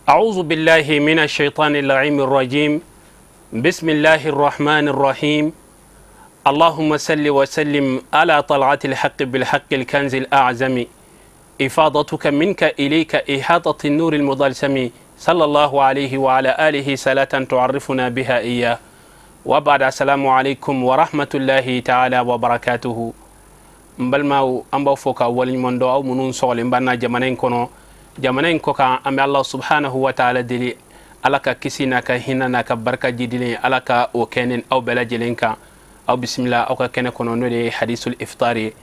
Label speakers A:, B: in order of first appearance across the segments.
A: أعوذ بالله من الشيطان اللعين الرجيم. بسم الله الرحمن الرحيم. اللهم صل وسلم على طلعة الحق بالحق الكنز الأعظم، إفاضتك منك إليك إحاطة النور المضلسم، صلى الله عليه وعلى آله صلاة تعرفنا بها إياه. وبعد، السلام عليكم ورحمة الله تعالى وبركاته. N balimaw, an b'aw fo ka waleɲuman dɔn, aw minnu sɔgɔlen b'an na jamana in kɔnɔ, jamana in kɔ kan. An bɛ Allah subhanahu wa ta'ala deli, Ala ka kisi n'a ka hinɛ n'a ka barika jidilen, Ala ka o kɛ ni aw bɛɛ lajɛlen kan. Aw bisimila aw ka kɛnɛ kɔnɔ, n'o de ye hadisul iftar ye.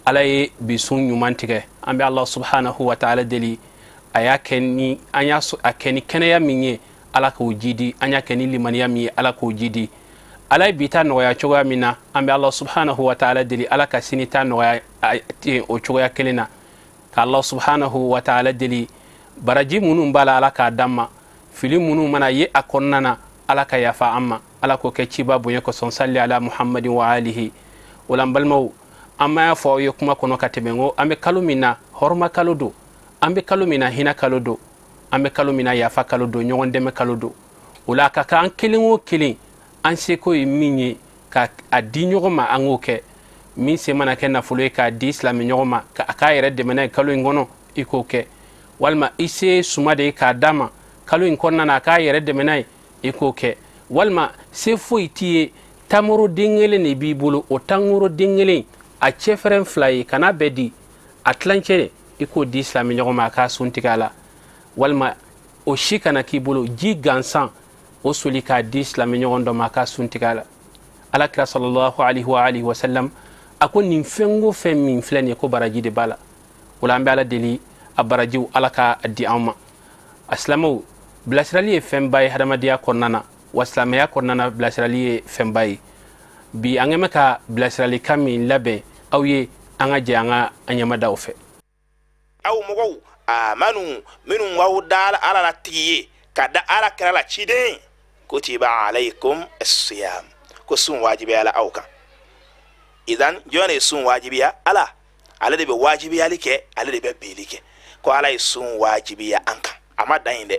A: Ala ye bi sun ɲuman tigɛ. An bɛ Allah subhanahu wa ta'ala deli, a y'a kɛ ni an y'a a kɛ ni kɛnɛya min ye, Ala k'o jidi. An y'a kɛ ni limaniya min ye, Ala k'o jidi. Ala ye bi ta nɔgɔya cogoya min na, an bɛ Allah subhanahu wa ta'ala deli, Ala ka sini ta nɔgɔya ten o cogoya kelen na. Ka Allah subhanahu wa ta'ala deli, baraji minnu b'a la, Ala k'a d'an ma. Fili minnu mana ye a kɔnɔna na, Ala ka yafa an ma. Ala k'o kɛ ciba bonya kosɔn. Salli ala Muhammadin wa alihi. O la, n balimaw, an m'a fɔ aw ye kuma kɔnɔ ka tɛmɛ ko an bɛ kalo min na, hɔrɔma kalo don. An bɛ kalo min na, hinɛ kalo don. An bɛ kalo min na, yafa kalo don, ɲɔgɔn dɛmɛ kalo don. O la, a ka kan an kelen o kelen, an seko ye min ye ka a di ɲɔgɔn ma, an k'o kɛ. Min se mana kɛ nafolo ye k'a di silamɛ ɲɔgɔn ma, ka a k'a yɛrɛ dɛmɛ n'a ye kalo in kɔnɔ, i k'o kɛ. Walima i se suma de ye k'a d'a ma kalo in kɔnɔna na, a k'a yɛrɛ dɛmɛ n'a ye, i k'o kɛ. Walima se foyi t'i ye, tamaro den kelen de b'i bolo, o tamaro den kelen a cɛfɛrɛn fila ye, kana bɛɛ di, a tilancɛ i k'o di silamɛ ɲɔgɔn ma, a k'a sun tigɛ a la. Walima o si kana k'i bolo, ji gansan o soli k'a di silamɛ ɲɔgɔn dɔ ma, a k'a sun tigɛ a la. Ala kira sallallahu alaihi wa alihi wa sallam a ko nin fɛn o fɛn min filɛ nin ye, ko baraji de b'a la. O la, an bɛ Ala deli, a barajiw, Ala ka di an ma. A silamɛw, bilasirali ye fɛnba ye hadamadenya kɔnɔna na, wa silamɛya kɔnɔna na, bilasirali ye fɛnba ye. Bi, an kɛn bɛ ka bilasiralikan min labɛn aw ye, an ka jɛ an ka an ɲɛmada o fɛ.
B: Aw mɔgɔw amanu, minnu b'aw da Ala la tigi ye, ka da Ala kɛra la ciden, kutiba alaykum as-siyam, ko sun wajibiyala aw kan. Idan jɔn de ye sun wajibiya? Ala. Ale de bɛ wajibiyali kɛ, ale de bɛ beli kɛ. Ko Ala ye sun wajibiya an kan. A ma dan yen dɛ,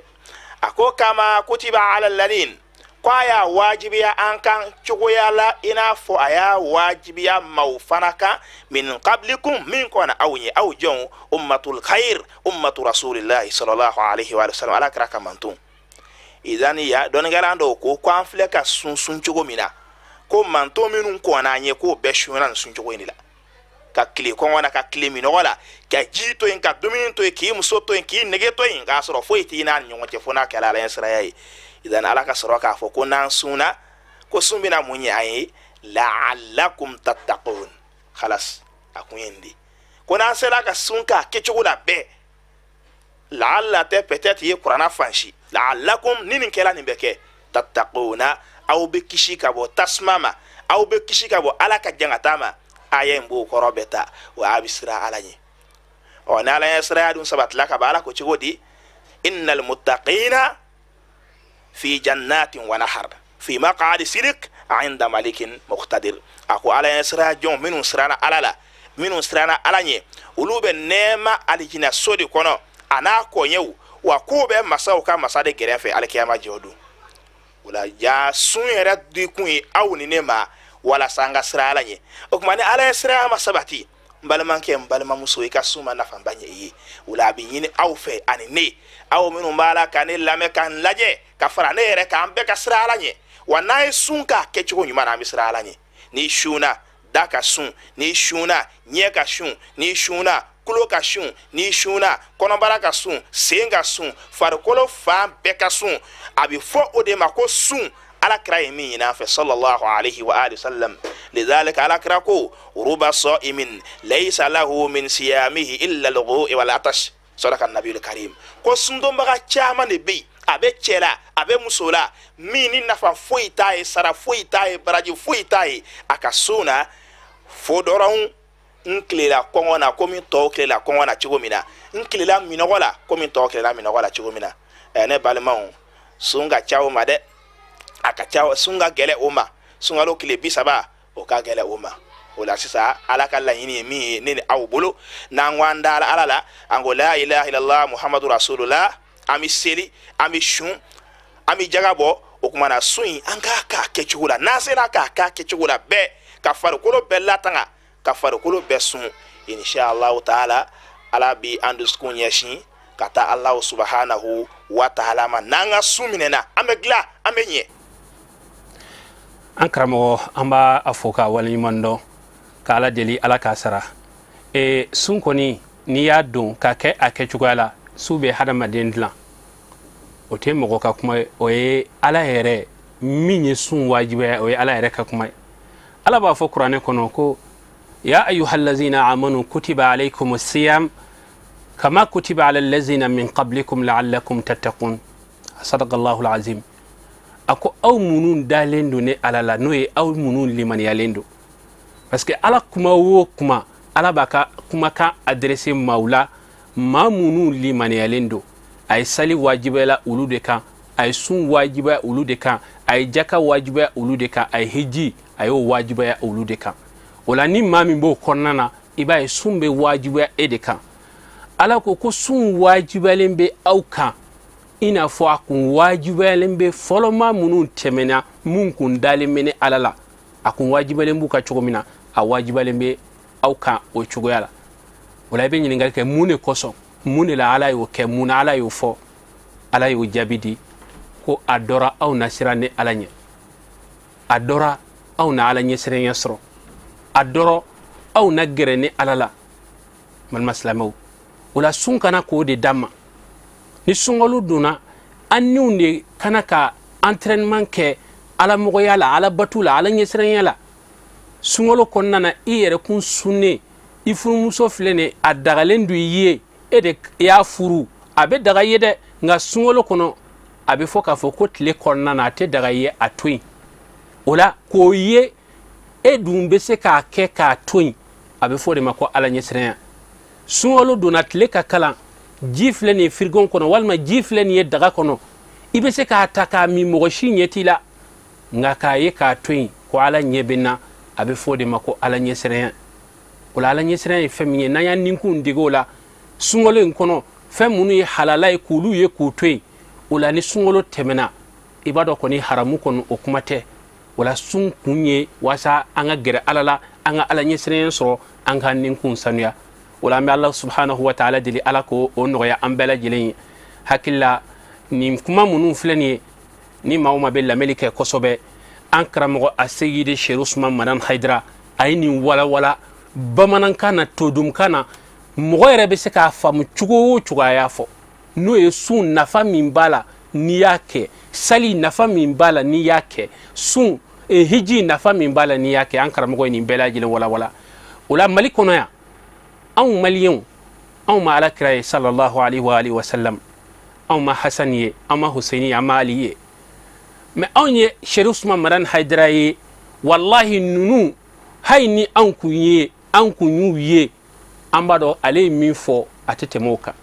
B: a ko kama kutiba ala ladin, ko a y'a wajibiya an kan cogoya la i n'a fɔ a y'a wajibiya maaw fana kan, min qablikum, min kɔnna aw ɲɛ. Aw jɔn? Ummatul khair, ummatu rasulillahi sallallahu alaihi wa sallam, Ala kira ka manton. Idan ya dɔnnikɛla dɔw ko an filɛ ka sun sun cogo min na, ko manton minnu kɔnna an ɲɛ, k'o bɛɛ sunna nin sun cogo in de la, ka tile kɔngɔ na, ka tile minɔgɔ la, ka ji to yen, ka dumuni to yen, k'i muso to yen, k'i nege to yen, k'a sɔrɔ foyi t'i n'a ni ɲɔgɔn cɛ fo n'a kɛra Ala ɲɛsiranya ye. Idan Ala ka sɔrɔ k'a fɔ ko n'an sunna, ko sun bɛna mun ɲɛ an ye? La'allakum tattaqun. Khalas, a kun ye nin de, ko n'an sera ka sun k'a kɛcogo la bɛɛ, la'alla tɛ, peut-être ye kuranna fansi, la'allakum, ni nin kɛra, nin bɛ kɛ, tattaquna, aw bɛ kisi ka bɔ tasuma ma, aw bɛ kisi ka bɔ Ala ka jangata ma. Aya in b'o kɔrɔ bɛɛ ta, wa a bɛ siran Ala ɲɛ. Ɔ, ni Ala ɲɛ siranya dun sabatila ka ban, Ala ko cogo di? Innal muttaqina fi jannatin wa nahar fi maq'adi sidik inda malikin muqtadir. A ko Ala ɲɛ siranya jɔn minnu siranna Ala la, minnu siranna Ala ɲɛ, olu bɛ nɛɛma alijinɛ so de kɔnɔ a n'a kɔɲɛw, wa k'o bɛ masaw ka masa de gɛrɛfɛ alikiyama jɔ don. O la, ja sun yɛrɛ di kun ye aw ni ne ma walasa an ka siran Ala ɲɛ. O tuma, ni Ala ye siranya ma sabati, n balimakɛ, n balimamuso, i ka sun ma nafaba ɲɛ i ye. O la, a bɛ ɲini aw fɛ ani ne, aw minnu b'a la ka ne lamɛn, ka n lajɛ, ka fara ne yɛrɛ kan, an bɛɛ ka siran Ala ɲɛ. Wa n'an ye sun k'a kɛcogo ɲuman na, an bɛ siran Ala ɲɛ. N'i sunna, da ka sun. N'i sunna, ɲɛ ka sun. N'i sunna, kulo ka sun. N'i sunna, kɔnɔbara ka sun, sen ka sun, farikolo fan bɛɛ ka sun. A bɛ fɔ o de ma ko sun, Ala kira ye min ɲini an fɛ, sallallahu alaihi wa alihi sallam. Lidhalika ala kira ko ruba sa'imin laysa lahu min siyamihi illa al-ghu'i wal atash, sadaka nabiyul karim. Ko sundonbaga caman de bɛ yen, a bɛ cɛ la, a bɛ muso la, min ni nafa foyi t'a ye, sara foyi t'a ye, baraji foyi t'a ye a ka sun na, fo dɔrɔn n tilela kɔngɔ na komi tɔw tilela kɔngɔ na cogo min na, n tilela minɔgɔ la komi tɔw tilela minɔgɔ la cogo min na. Ɛ, ne balimaw, sun ka ca o ma dɛ, a ka ca, sun ka gɛlɛ o ma. Sunkalo tile 30, o ka gɛlɛ o ma. O la sisan, Ala ka laɲini ye min ye ne ni aw bolo, n'an ko an dara Ala la, an ko la ilaha illallah muhammadu rasulullah. An bɛ seli, an bɛ sun, an bɛ jaga bɔ. O kuma na sun in an k'a k'a kɛcogo la, n'an sera k'a k'a kɛcogo la bɛɛ, ka farikolo bɛɛ latanga, ka farikolo bɛɛ sun, inshallah taala Ala bi an dusukun ɲɛsin ka taa Allahu subhanahu wa taala ma. N'an ka sun minɛna, an bɛ dilan, an bɛ ɲɛ.
A: An karamɔgɔ, an b'a a fo k'a waleɲuman dɔn, k'Ala deli Ala k'a sara. Sun kɔni n'i y'a don k'a kɛ a kɛcogoya la, su bɛ hadamaden dilan. O tɛ mɔgɔ ka kuma ye, o ye Ala yɛrɛ min ye sun wajibiya, o ye Ala yɛrɛ ka kuma ye. Ala b'a fɔ kuranɛ kɔnɔ ko ya ayyuhallazina amanu kutiba alaykumus siyam kama kutiba ala allazina min qablikum la'allakum tattaqun. Sadaqallahu alazim. A ko aw minnu dalen don ne Ala la, n'o ye aw minnu limaniyalen don. Parce que Ala kuma o kuma, Ala b'a ka kumakan adressé maaw la, maa minnu limaniyalen don. A ye sali wajibaya olu de kan, a ye sun wajibaya olu de kan, a ye jaka wajibaya olu de kan, a ye hiji a y'o wajibaya olu de kan. O la ni maa min b'o kɔnɔna na, i b'a ye sun bɛ wajibiya e de kan. Ala ko ko sun wajibayalen bɛ aw kan, i n'a fɔ a kun wajibayalen bɛ fɔlɔmaa minnu tɛmɛna, mun kun dalen bɛ ne Ala la, a kun wajibayalen b'u kan cogo min na, a wajibayalen bɛ aw kan o cogoya la. O la i bɛ ɲininkali kɛ mun de kosɔn, mun de la Ala y'o kɛ, mun na Ala y'o fɔ? Ala y'o jaabi di ko a dɔra aw na siran ne Ala ɲɛ, a dɔra aw na Ala ɲɛsiranya sɔrɔ, a dɔrɔ aw na gɛrɛ ne Ala la. Balima silamɛw, o la sun kana k'o de d'an ma. Ni sunkalo donna, an niw de kana ka entraînement kɛ alamɔgɔya la, alabatu la, ala ɲɛsiranya la. Sunkalo kɔnɔna na, i yɛrɛ kun sunnen, i furumuso filɛ nin ye, a dagalen don i ye, e de y'a furu, a bɛ daga i ye dɛ, nka sunkalo kɔnɔ a bɛ fɔ k'a fɔ ko tile kɔnɔna na a tɛ daga i ye, a to yen. O la k'o ye e dun bɛ se k'a kɛ k'a to yen, a bɛ fɔ o de ma ko ala ɲɛsiranya. Sunkalo donna, tile ka kalan, ji filɛ nin ye firigo kɔnɔ walima ji filɛ nin ye daga kɔnɔ, i bɛ se k'a ta k'a min, mɔgɔ si ɲɛ t'i la, nka k'a ye k'a to yen ko ala ɲɛ bɛ n na, a bɛ fɔ o de ma ko ala ɲɛsiranya. O la ala ɲɛsiranya ye fɛn min ye, n'an y'an ninkun dege o la sunkalo in kɔnɔ, fɛn minnu ye halala ye k'olu ye k'u to yen, o la ni sunkalo tɛmɛna, i b'a dɔn kɔni haramu kɔni o kuma tɛ. O la sun kun ye walasa an ka gɛrɛ Ala la, an ka ala ɲɛsiranya sɔrɔ, an k'an ninkun sanuya. O la an bɛ Ala subhanahu wa ta'ala deli Ala k'o nɔgɔya an bɛɛ lajɛlen ye. Hakili la nin kuma minnu filɛ nin ye, ni maa o maa bɛ lamɛnni kɛ kosɛbɛ, an karamɔgɔ a Seyidi Chérif Ousmane Madani Haidara a ye nin walawala bamanankan na, todunkan na, mɔgɔ yɛrɛ bɛ se k'a faamu cogo o cogo a y'a fɔ. N'o ye sun nafa min b'a la n'i y'a kɛ, sali nafa min b'a la n'i y'a kɛ, sun hiji nafa min b'a la n'i y'a kɛ, an karamɔgɔ ye nin bɛɛ lajɛlen walawala. O la Mali kɔnɔ yan, anw maliyɛnw, anw ma Ala kira ye sallallahu alaihi wa alihi wa sallam, anw ma Hasani ye, an ma Husseini ye, an ma Ali ye, mais anw ye Chérif Ousmane Madani Haidara ye. Wallahi ninnu hali ni anw kun ye, an kun y'u ye, an b'a dɔn ale ye min fɔ a tɛ tɛmɛ o kan.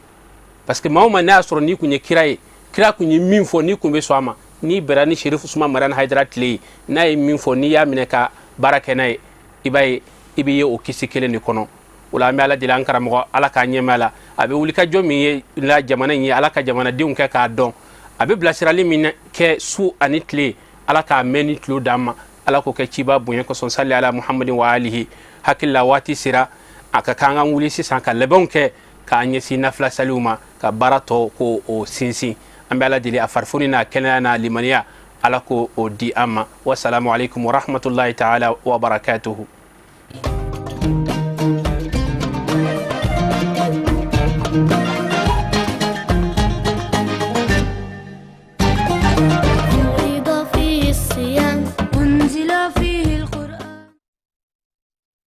A: Parce que maa o maa n'a y'a sɔrɔ n'i kun ye kira ye, kira kun ye min fɔ n'i kun bɛ sɔn a ma, n'i bɛnna ni Chérif Ousmane Madani Haidara tile ye, n'a ye min fɔ n'i y'a minɛ ka baara kɛ n'a ye, i b'a ye i bɛ ye o kisi kelen de kɔnɔ. O la an bɛ Ala deli an karamɔgɔ Ala k'a ɲɛma la, a bɛ wulikajɔ min ye la jamana in ye, Ala ka jamanadenw kɛ k'a dɔn, a bɛ bilasirali min kɛ su ani tile, Ala k'a mɛn ni tulo d'an ma, Ala k'o kɛ ciba bonya kosɔn. Sali ala Muhammadin wa alihi. Hakili la waati sera a ka kan an wuli sisan ka labɛnw kɛ k'an ɲɛsin nafila saliw ma, ka baara tɔ k'o o sinsin. An bɛ Ala deli a farifoni n'a kɛnɛya n'a limaniya, Ala k'o o di an ma. Wasalamu aleykum wa rahmatulahi taala wa barakatuhu.